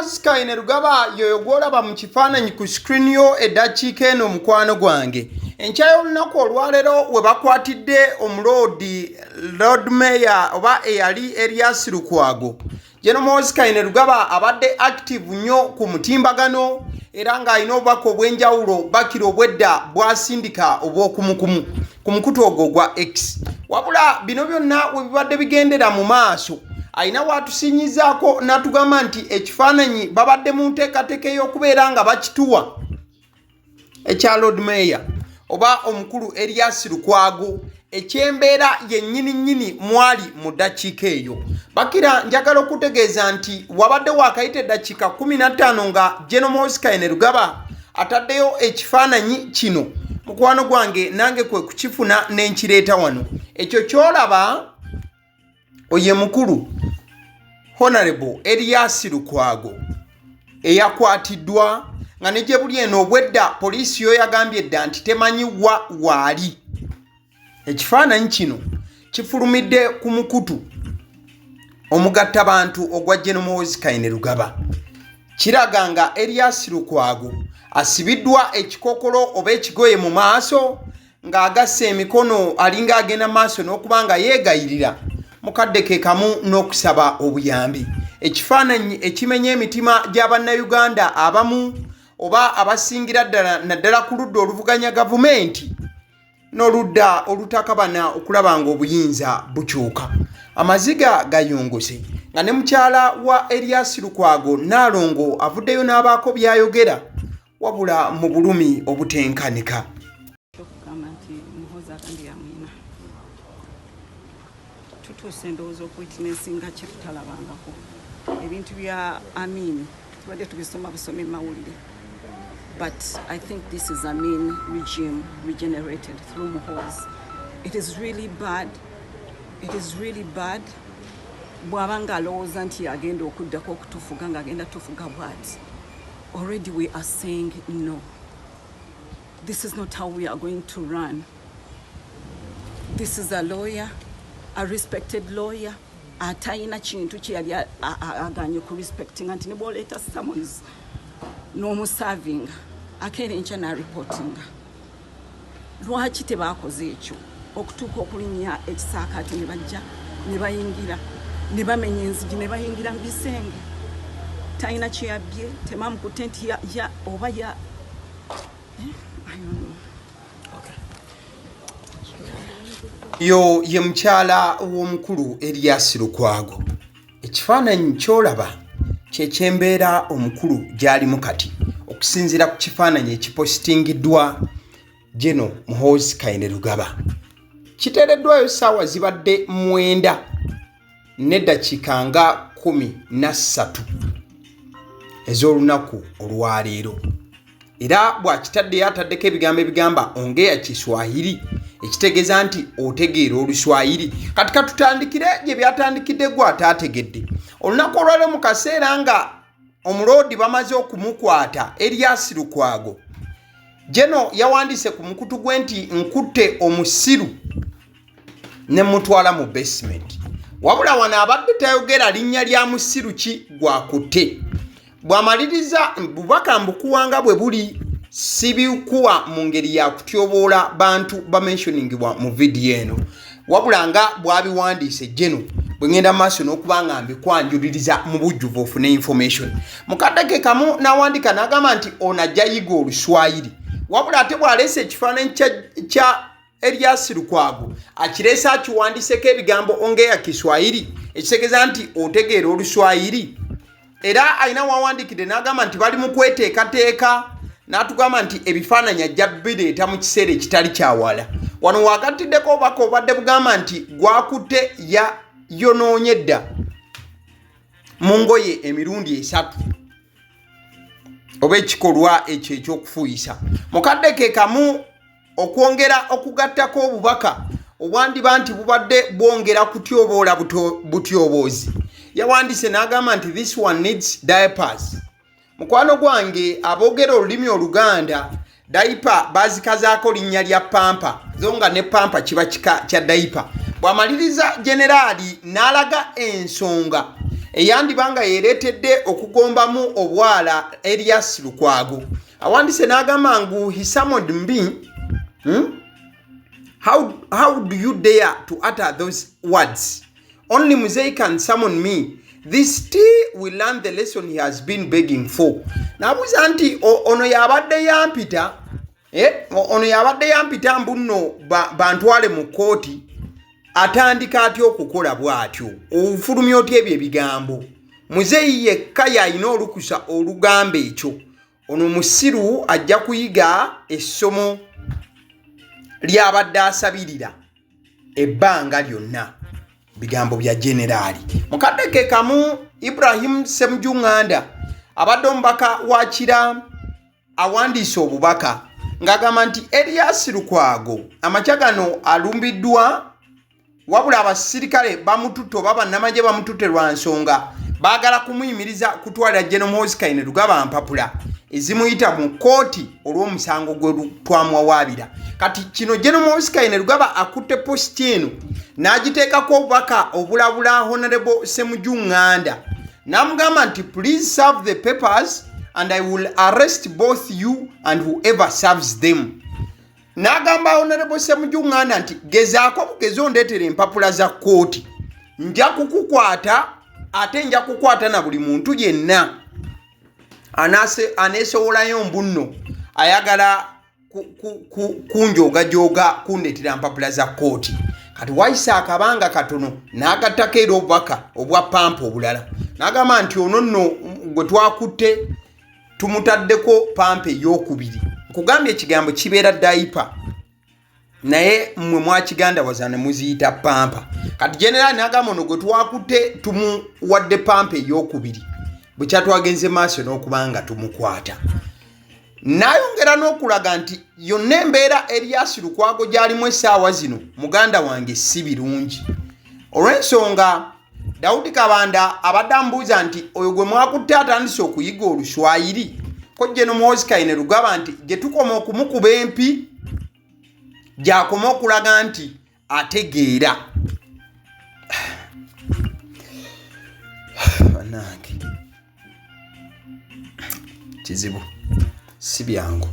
Muhoozi Kainerugaba yoyo gw'olaba mu kifaananyi ku screen yo eddakiika eno mukwano gwange. Enkya y'olunaku olwaleero we bakwatidde omuloodi Lord Mayor oba eyali Erias Lukwago. General Muhoozi Kainerugaba abadde active nnyo ku mutimbagano era ng'alina obubaka obw'enjawulo bakira obwedda bw'asindika obw'okumukumu ku mukutu ogwo ogwa X. Wabula bino byonna we bibadde bigendera mu maaso alina w'atusinyizaako n'atugamba nti ekifaananyi babadde mu nteekateeka ey'okubeera nga bakituwa ekya Lord Mayor oba omukulu Erias Lukwago eky'embeera yennyini nnyini mwali mu ddakiika eyo. Bakira njagala okutegeeza nti wabadde waakayita eddakiika 15 nga General Muhoozi Kainerugaba ataddeyo ekifaananyi kino mukwano gwange nange kwe kukifuna ne nkireeta wano. Ekyo ky'olaba oye mukulu Honorable Erias Lukwago eyakwatiddwa nga ne gye buli eno obwedda poliisi yo yagambye dda nti temanyi wa waali. Ekifaananyi kino kifulumidde ku mukutu omugattabantu ogwa General Muhoozi Kainerugaba. Kiraga nga Erias Lukwago asibiddwa ekikokolo oba ekigoye mu maaso ng'agasse emikono alinga agenda maaso n'okuba nga yeegayirira mu kadde ke kamu n'okusaba obuyambi. Ekifaananyi ekimenya emitima gya Bannayuganda abamu oba abasingira ddala naddala ku ludda oluvuganya gavumenti n'oludda olutakabana okulaba ng'obuyinza bukyuka. Amaziga gayunguse nga ne mukyala wa Erias Lukwago Nnaalongo avuddeyo n'abaako by'ayogera wabula mu bulumi obutenkanika. Okugamba nti Muhoozi agambye yamwina tutuuse ndowooza okuwitnessinga kye tutalabangako. Ebintu bya Amin tubadde tubisoma busomi mu mawulire, but I think this is Amin regime regenerated through Muhoozi. It is really bad, it is really bad. Bw'aba ng'alowooza nti agenda okuddako okutufuga ng'agenda tufuga bw'ati, already we are saying no. This is not how we are going to run. This is a lawyer, a respected lawyer, atayina kintu kye yali aganye ku respectinga nti ne bw'oleeta summons n'omusavinga akeera enkya n'areportinga. Lwaki tebaakoze ekyo okutuuka okulinnya ekisaakaate ne bajja ne bayingira ne bamenya enzigi ne bayingira mu bisenge? Talina kye yabbye, tebamukutte nti ya oba ya I don't know. Yo ye mukyala w'omukulu Erias Lukwago. Ekifaananyi ky'olaba kye ky'embeera omukulu gy'alimu kati okusinziira ku kifaananyi ekipositingiddwa General Muhoozi Kainerugaba. Kiteereddwayo ssaawa zibadde 9 n'eddakiika nga 13 ez'olunaku olwaleero. Era bw'akitaddeyo ataddeko ebigambo ebigamba ongea Kiswahili, ekitegeeza nti otegeera Oluswahili. Kati katutandikire gye byatandikidde gwe ataategedde. Olunaku olwaleero mu kaseera nga omuloodi bamaze okumukwata Erias Lukwago, General yawandiise ku mukutu gwe nti nkutte omusiru ne mutwala mu basement. Wabula wano abadde tayogera linnya lya musiru ki gwakutte. Bw'amaliriza bubaka mbukuwanga bwe buli sibikuwa mu ngeri ya kutyoboola bantu bamentioningibwa mu vidiyo eno, wabula nga bw'abiwandiise General bwe ngenda maaso n'okuba nga mbikwanjuliriza mu bujjuvu ofune information. Mu kadde ke kamu n'awandiika n'agamba nti ono ajja yiga Oluswayiri, wabula ate bw'aleese ekifaananyi kya Erias Lukwago akireese akiwandiiseko ebigambo ongea Kiswahili, ekitegeeza nti otegeera Oluswayiri. Era alina wawandiikidde n'agamba nti bali mu kweteekateeka, n'atugamba nti ebifaananyi ajja bireeta mu kiseera ekitali kyawala. Wano wagattiddeko obubaka obubadde bugamba nti gwakutte ya yonoonye dda mu ngoye emirundi 3 oba ekikolwa ekyo ekyokufuuyisa. Mu kadde ke kamu okwongera okugattako obubaka obwandiba nti bubadde bwongera kutyoboola butyoboozi, yawandiise n'agamba nti this one needs diapers. Mukwano gwange aboogera olulimi Oluganda, diaper bazikazaako linnya lya pampa, zo nga ne pampa kiba kika kya diaper. Bw'amaliriza generaali n'alaga ensonga Eyandiba nga yereetedde okugombamu obwala Erias Lukwago awandise n'agamba ngu he summoned me. How do you dare to utter those words? Only Muzei can summon me. This tea will learn the lesson he has been begging for. Nabuuza nti ono yabadde yampita, ono yabadde yampita mbu nno bantwale mu kkooti, atandika atya okukola bw'atyo? Ofulumya otya ebyo ebigambo? Muzeeyi yekka yalina olukusa olugamba ekyo. Ono musiru ajja kuyiga essomo ly'abadde asabirira ebbanga lyonna. Bigambo bya generaali. Mukadde ke kamu, Ibrahim Ssemujju Nganda abadde omubaka wa Kira awandiise obubaka ng'agamba nti Erias Lukwago amakya gano alumbiddwa, wabula abasirikale bamututte oba bannamagye bamututte lwa nsonga baagala kumuyimiriza kutwalira General Muhoozi Kainerugaba mpapula ezimuyita mu kkooti olw'omusango gwe twamuwawaabira. Kati kino General Muhoozi Kainerugaba akutte positi eno n'agiteekako obubaka obulabula Honorable Ssemujju Nganda, n'amugamba nti please serve the papers and I will arrest both you and whoever serves them. N'agamba Honorable Ssemujju Nganda nti gezaako bugezi ondeetera empapula za kkooti, nja kukukwata, ate nja kukwata na buli muntu yenna aneesowolayo mbunno ayagala kunjoogajooga kundeetera mpapula za kkooti. Kati wayise akabanga katono n'agattako era obubaka obwa pampa obulala, n'agamba nti ono nno gwe twakutte tumutaddeko pampa ey'okubiri. Nkugambye ekigambo kibeera diaper, naye mmwe mwakigandawaza ne muziyita pampa. Kati generaali n'agamba ono gwe twakutte tumuwadde pampa ey'okubiri, bwe kyatwagenze maaso n'okuba nga tumukwata. N'ayongera n'okulaga nti yonna embeera Erias Lukwago gy'alimu essaawa zino, muganda wange, si birungi, olw'ensonga Dawudi Kabanda abadde amubuuza nti oyo gwe mwakutte atandise okuyiga Oluswayiri. Ko General Muhoozi Kainerugaba nti gye tukoma okumukuba empi gy'akoma okulaga nti ategeera. Bannange, kizibu, si byangu.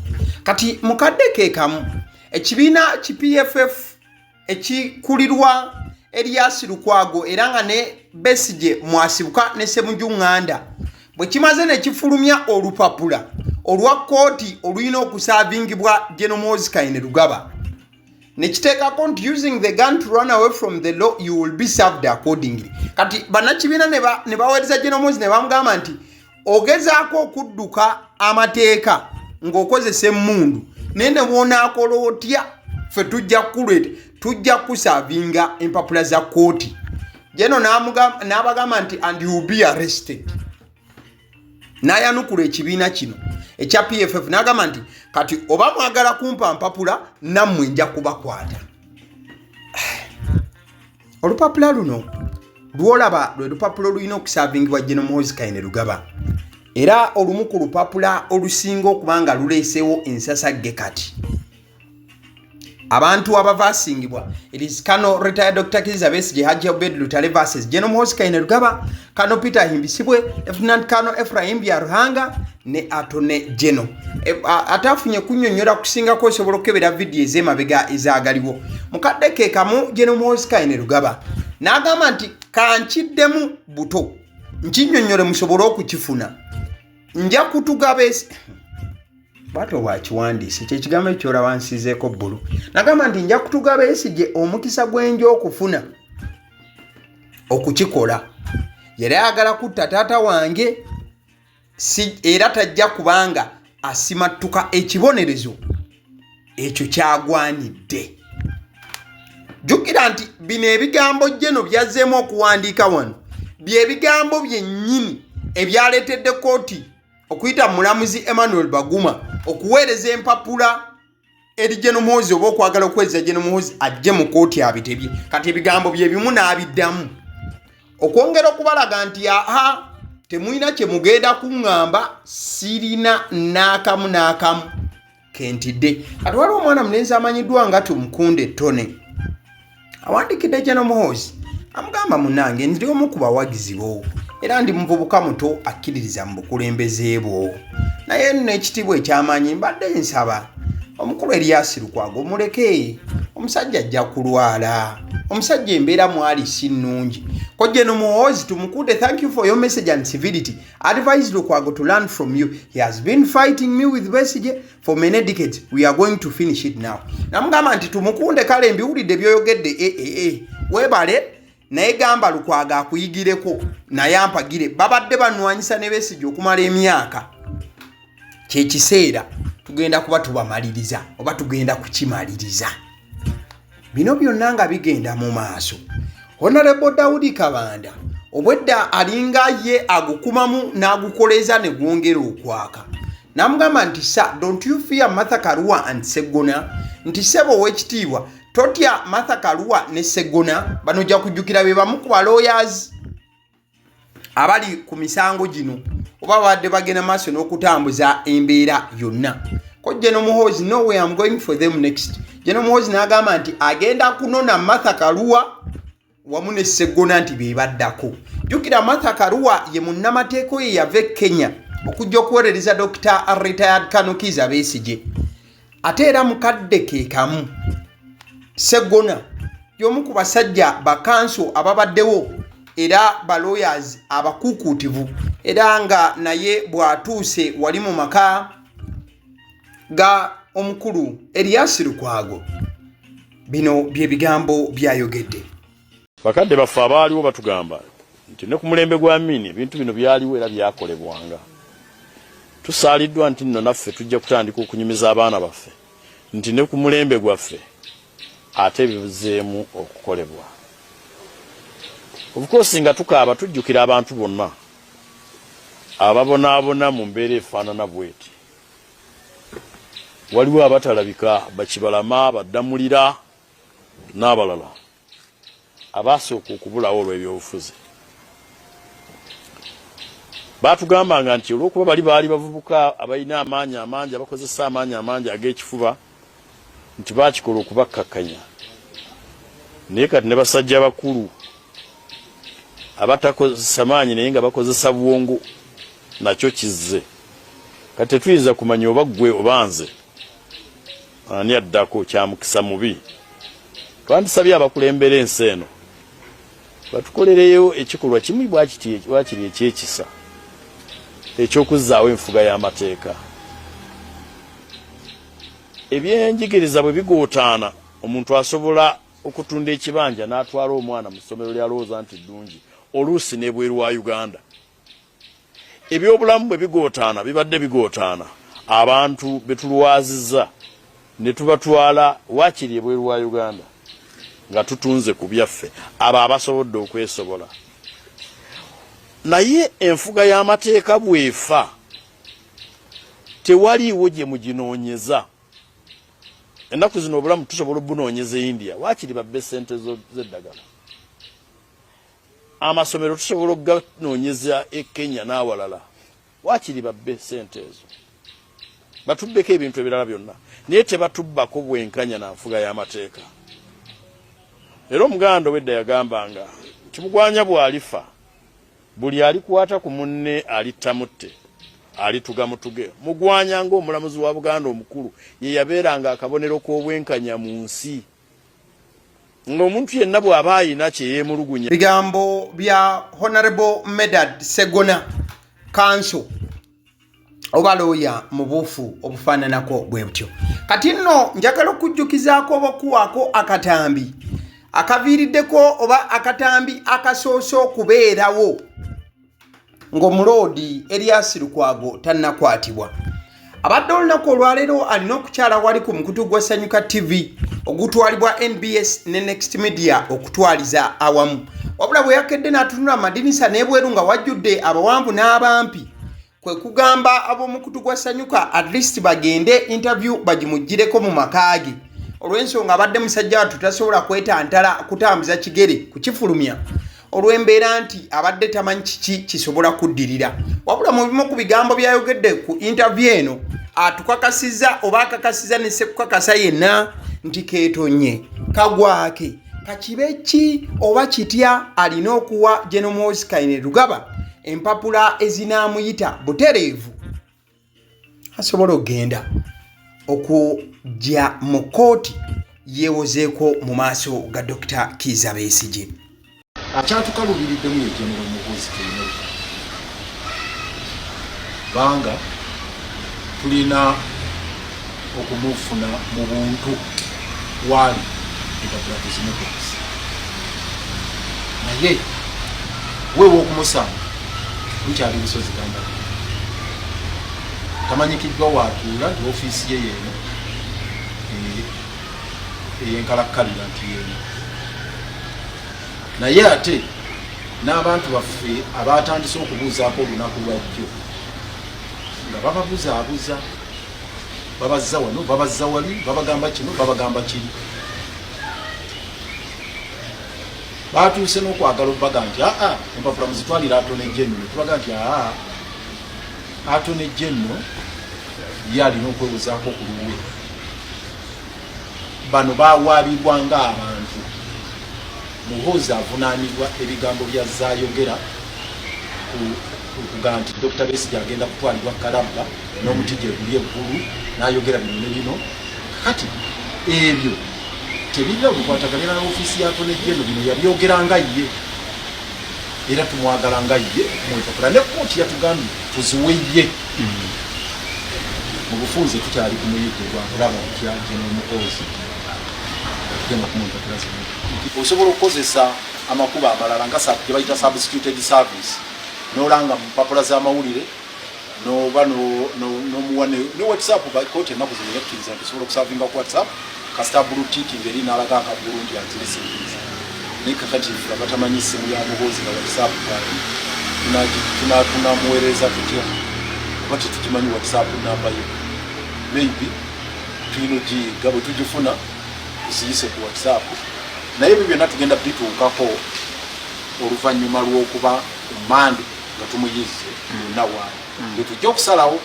Kati mukadde ke kamu, ekibiina ki PFF ekikulirwa Erias Lukwago era nga ne Besigye mwasibuka ne Ssemujju Nganda, bwe kimaze ne kifulumya olupapula olwa kkooti olulina okusaavingibwa General Muhoozi Kainerugaba, ne kiteekako nti using the gun to run away from the law, you will be served accordingly. Kati bannakibiina ne baweereza General Muhoozi ne bamugamba nti ogezaako okudduka amateeka ng'okozesa emmundu, naye ne bw'onaakola otya, ffe tujja kukuleeta, tujja kusaavinga empapula za kkooti. Geno n'abagamba nti and you will be arrested. N'ayanukula ekibiina kino ekya PFF n'agamba nti kati oba mwagala kumpa mpapula, nammwe nja kubakwata. Olupapula luno lwolaba lwe lupapula olulina okusaavingibwa General Muhoozi Kainerugaba, era olumu ku lupapula olusinga okuba nga luleeseewo ensasagge. Kati abantu abavaasingibwa, it is Colonel retired Dr. Kizza Besigye, Hajji Obed Lutale versus General Muhoozi Kainerugaba, Colonel Peter Himbisibwe, Lieutenant Colonel Ephraim Byaruhanga ne Attorney General. Ate afunye kunnyonnyola kusingako, osobola okukebera vidiyo ez'emabega ezaagaliwo. Mukadde ke kamu, General Muhoozi Kainerugaba n'agamba nti kankiddemu buto nkinnyonnyole musobole okukifuna, nja kutuga bwatyo bwakiwandiise kyekigambo ekyolaba nsizeeko bbulu. Nagamba nti nja kutuga Besigye omukisa gwenja okufuna okukikola, yali ayagala kutta taata wange si, era tajja kubanga asimattuka ekibonerezo ekyo kyagwanidde. Jjukira nti bino ebigambo jeno byazzeemu okuwandiika wano byebigambo byennyini ebyaleetedde kooti okuyita mulamuzi Emmanuel Baguma okuweereza empapula eri General Muhoozi, oba okwagala okuweereza General Muhoozi ajje mu kooti abitebye. Kati ebigambo bye bimu n'abiddamu okwongera okubalaga nti aha, temulina kye mugenda kuŋŋamba, sirina n'akamu n'akamu kentidde. Kati waliwo omwana mulenzi amanyiddwa nga Tumukunde Ettone awandikidde General Muhoozi, amugamba, munnange, ndi omu ku bawagizi bo, Era ndi muvubuka muto akkiririza mu bukulembeze bwo. Naye nno ekitiibwa eky'amaanyi mbadde nsaba omukulu Erias Lukwago muleke, omusajja ajja kulwala, omusajja embeera mwali si nnungi. Kojja eno Muhoozi tumukunde, thank you for your message and civility. Advise Lukwago to learn from you. He has been fighting me with Besigye for many decades. We are going to finish it now. Namugamba nti tumukunde, kale mbiwulidde byoyogedde, weebale, naye gamba Lukwago akuyigireko naye ampagire. Babadde banwanyisa ne Besigye okumala emyaka, kyekiseera tugenda kuba tubamaliriza oba tugenda kukimaliriza. Bino byonna nga bigenda mu maaso, Honorable Daudi Kabanda obwedda alinga ye agukumamu n'agukoleza ne gwongera okwaka. N'amugamba nti, "Sir, don't you fear Martha Karua and Seggona?" Nti ssebo ow'ekitiibwa, totya Martha Karua ne Seggona? Bano ojja kujjukira be bamu ku balawyers abali ku misango gino oba babadde bagenda maaso n'okutambuza embeera yonna. Ko General Muhoozi, "No way, am going for them next." General Muhoozi n'agamba nti agenda kunona Martha Karua wamu ne Seggona nti be baddako. Jjukira Martha Karua ye munnamateeka ye yava e Kenya okujja okuweerereza Dr retired Colonel Kizza Besigye. Ate era mukadde ke kamu, Seggona y'omu ku basajja bakanso ababaddewo era balawyers abakuukuutivu, era nga naye bw'atuuse wali mu maka ga omukulu Erias Lukwago, bino bye bigambo byayogedde. Bakadde baffe abaaliwo batugamba nti ne ku mulembe gwa Amini ebintu bino byaliwo era byakolebwanga. Tusaaliddwa nti nno naffe tujja kutandika okunyumiza abaana baffe nti ne ku mulembe gwaffe ate bibuzeemu okukolebwa. Of course nga tukaaba tujjukira abantu bonna ababonaabona mu mbeera efaanana bweti. Waliwo abatalabika, bakibalama, baddamulira n'abalala abaasooka okubulawo olw'ebyobufuzi. Baatugambanga nti olw'okuba bali baali bavubuka abalina amaanyi amangi, abakozesa amaanyi amangi ag'ekifuba, nti baakikola okubakkakkanya. Naye kati ne basajja bakulu abatakozesa maanyi naye nga bakozesa bwongo nakyo kizze. Kati tetuyinza kumanya oba ggwe oba nze ani addako. Kya mukisa mubi. Twandisabye abakulembera ensi eno batukolereyo ekikolwa kimu bwakiri ekyekisa ekyokuzzaawo enfuga y'amateeka. Ebyenjigiriza bwe bigootaana, omuntu asobola okutunda ekibanja n'atwala omwana mu ssomero ly'alowooza nti ddungi, oluusi n'ebweru wa Uganda. Ebyobulamu bwe bigootaana, bibadde bigootaana, abantu be tulwazizza ne tubatwala waakiri ebweru wa Uganda nga tutunze ku byaffe, abo abasobodde okwesobola. Naye enfuga y'amateeka bw'efa, tewaliiwo gye muginoonyeza. Ennaku zino obulamu tusobola obunoonyeza e India, waakiri babbe ssente z'eddagala. Amasomero tusobola okuganoonyeza e Kenya n'awalala, waakiri babbe ssente ezo. Batubbeko ebintu ebirala byonna, naye tebatubbako bwenkanya na nfuga y'amateeka. Era Omuganda ow'edda yagambanga nti Mugwanya bw'alifa, buli alikwata ku munne alitta mutte, alituga mutuge. Mugwanya ng'omulamuzi wa Buganda omukulu ye yabeeranga akabonero k'obwenkanya mu nsi, ng'omuntu yenna bw'aba ayina kye yeemulugunya. Bigambo bya Honorable Medard Segona, kanso oba looya mu buufu obufaananako bwe butyo. Kati nno njagala okujjukizaako oba okuwaako akatambi akaviiriddeko oba akatambi akasoose okubeerawo ng'omuloodi Erias Lukwago tannakwatibwa. Abadde olunaku olwaleero alina okukyala wali ku mukutu gwa Sanyuka TV ogutwalibwa NBS ne Next Media okutwaliza awamu. Wabula bwe yakedde n'atunula amadinisa n'ebweru nga wajjudde abawanvu n'abampi, kwe kugamba ab'omukutu gwa Sanyuka at least bagende interview bagimugireko mu maka ge, olw'ensonga abadde musajja wattu tasobola kwetantala kutambuza kigere kukifulumya olw'embeera nti abadde tamanyi kiki kisobola kuddirira. Wabula mu bimu ku bigambo byayogedde ku interview eno, atukakasizza oba akakasizza ne sekukakasa yenna nti keetonye kagwake kakibe ki oba kitya alina okuwa General Muhoozi Kainerugaba. empapula ezinaamuyita butereevu asobola okugenda okujja mu kkooti yeewozeeko mu maaso ga Dokita Kiiza Besigye. Akyatukalubiriddemu ye General Muhoozi Kainerugaba kubanga tulina okumufuna mu buntu waali empapula tuzimukwasa naye weewa okumusanga lukyali lusozi gamba tamanyikiddwa waatuula nti ofiisi ye yeeno eyenkalakkalira nti yeeno naye ate n'abantu baffe abatandise okubuuzaako olunaku lwajjo nga bababuzaabuza babazza wano babazza wali babagamba kino babagamba kiri batuuse n'okwagala obubaga nti aa empapula muzitwalire atone jenno netubaga nti aa atone jenno ye alina okwewozaako ku lulwe bano bawaabirwa ng'abantu muhoozi avunaanibwa ebigambo bya zaayogera okugamba nti Dr. Besigye agenda kutwalibwa Kalabba n'omuti gye guli eggulu n'ayogera bino ne bino kati ebyo tebirina bukwataganira na ofiisi ya Attorney General bino yabyogera nga ye era tumwagala nga ye mwepapula ne kooti yatugambye tuziwe ye mu bufunze tukyali ku muyiggo gwa kulaba otya General Muhoozi tugenda kumumpapula zino osobola okukozesa amakubo amalala nga gye bayita substituted service nolanga mu mpapula z'amawulire noba nomuwa ne whatsapp kooti ennaku zino yakkiriza nti osobola okusavinga ku whatsapp kasita blue tick ngeri n'alaga akaggulu nti azirisingiza naye kakati ffe abatamanyi ssimu ya muhoozi nga whatsapp kwali tunamuweereza tutya oba tetukimanyi whatsapp namba yo maybe tulina ogiyiga bwe tugifuna tuziyise ku whatsapp naye ebyo byonna tugenda bituukako oluvannyuma lw'okuba ku mande nga tumuyizze yonna waali mm. tujja okusalawo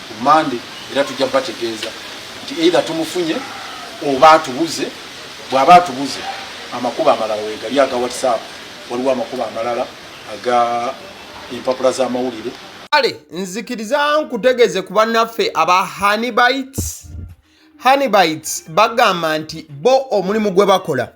ku mande era tujja bategeeza nti either tumufunye oba atubuze bw'aba atubuze amakubo amalala wegali aga whatsapp waliwo amakubo amalala aga empapula z'amawulire kale nzikiriza nkutegeeze ku bannaffe aba honeybites Honeybites bagamba nti bo omulimu gwe bakola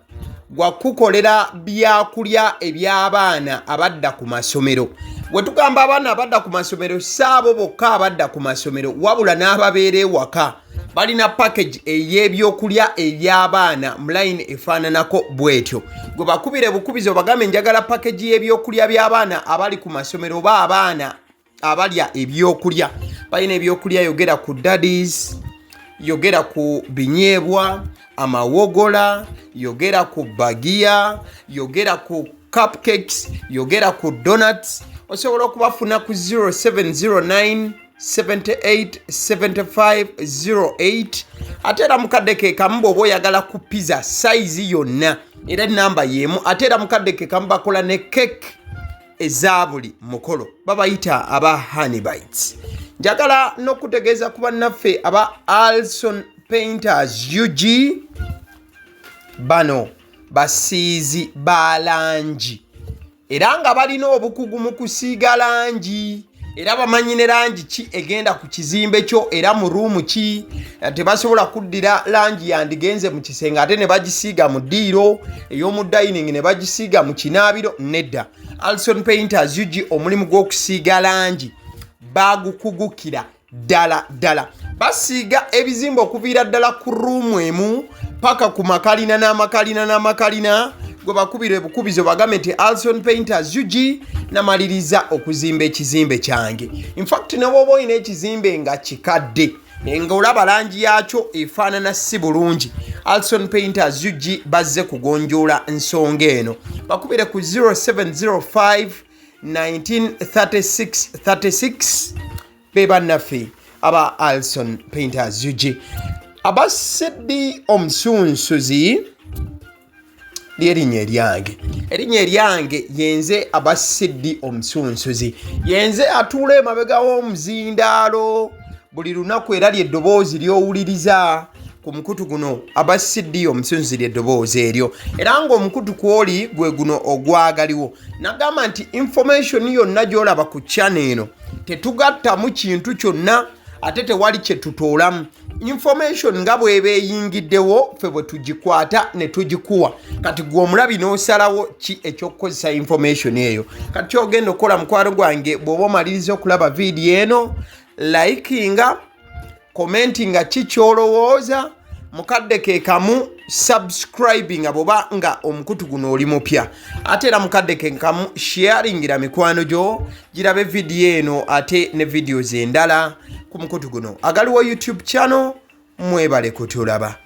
gwa kukukolera byakulya eby'abaana abadda ku masomero. Bwe tugamba abaana abadda ku masomero si abo bokka abadda ku masomero wabula n'ababeera ewaka balina package ey'ebyokulya eby'abaana mu layini efaananako bw'etyo. Gwe bakubire bukubizi obagambe njagala package y'ebyokulya by'abaana abali ku masomero oba abaana abalya ebyokulya balina ebyokulya yogera ku daddies yogera ku binyeebwa amawogola yogera ku bagiya yogera ku cupcakes yogera ku donuts osobola okubafuna ku 0709 78 75 08 ate era mukadde ke kamu bw'oba oyagala ku pizza sayizi yonna era enamba y'emu ate era mukadde ke kamu bakola ne cake eza buli mukolo babayita aba honeybites njagala n'okutegeeza ku bannaffe aba alson painters ug bano basiizi ba langi era nga balina obukugu mu kusiiga langi era bamanyi ne langi ki egenda ku kizimbe kyo era mu ruumu ki tebasobola kuddira langi yandigenze mu kisenge ate ne bagisiiga mu ddiiro ey'omu dining ne bagisiiga mu kinaabiro nedda alson painters ug omulimu gw'okusiiga langi bagukugukira ddala ddala basiiga ebizimbe okuviira ddala ku ruumu emu paka ku makalina n'amakalina n'amakalina gwe bakubira ebukubizo bagambe nti alson painters ug namaliriza okuzimba ekizimbe kyange infact ne bwoba olina ekizimbe nga kikadde nga olaba langi yakyo efaanana si bulungi alson painters ug bazze kugonjoola nsonga eno bakubire ku 0705 1936 36 be bannaffe aba alson painters ug aba cd omusunsuzi lyerinnya eryange erinnya eryange yenze aba cd omusunsuzi yenze atuula emabega w'omuzindaalo buli lunaku era lyeddoboozi ly'owuliriza Ku mukutu guno aba CD omusunziri eddoboozi eryo, era ng'omukutu kwoli gwe guno ogwagaliwo. Nagamba nti information yonna gy'olaba ku channel eno tetugattamu kintu kyonna, ate tewali kye tutoolamu. Information nga bw'eba eyingiddewo, ffe bwe tugikwata ne tugikuwa. Kati gwe omulabi n'osalawo ki ekyokukozesa information eyo. Kati kyogenda okukola, mukwano gwange, bw'oba omaliriza okulaba vidiyo eno, likinga, komenti nga ki kyolowooza, mukadde ke kamu subscribinga bwoba nga omukutu guno oli mupya, ate era mukadde ke kamu sharingira mikwano gyo girabe vidiyo eno ate ne videos endala ku mukutu guno agaliwo YouTube channel. Mwebale kutulaba.